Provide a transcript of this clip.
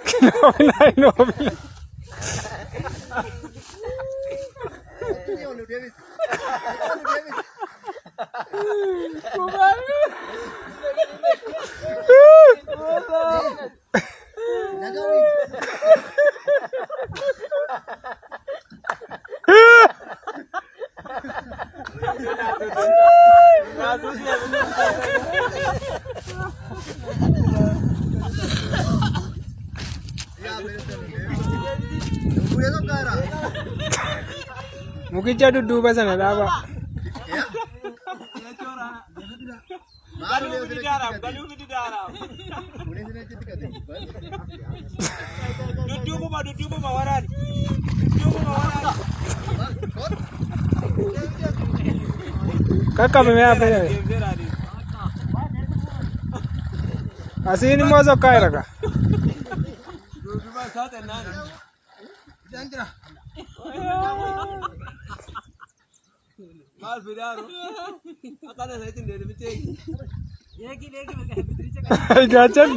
Kinoofinaa hinoofina. Mukicha dudduuba sana dhaabaa. Dudduubuma dudduubuma waraani. Dudduubuma waraani. Qaqqabame hafe. Asiin immoo sokkaa jira kaa. Dudduuba isaa xennaani. Maal fidaaru? Akkana isa ittiin deebitee. Gaachan.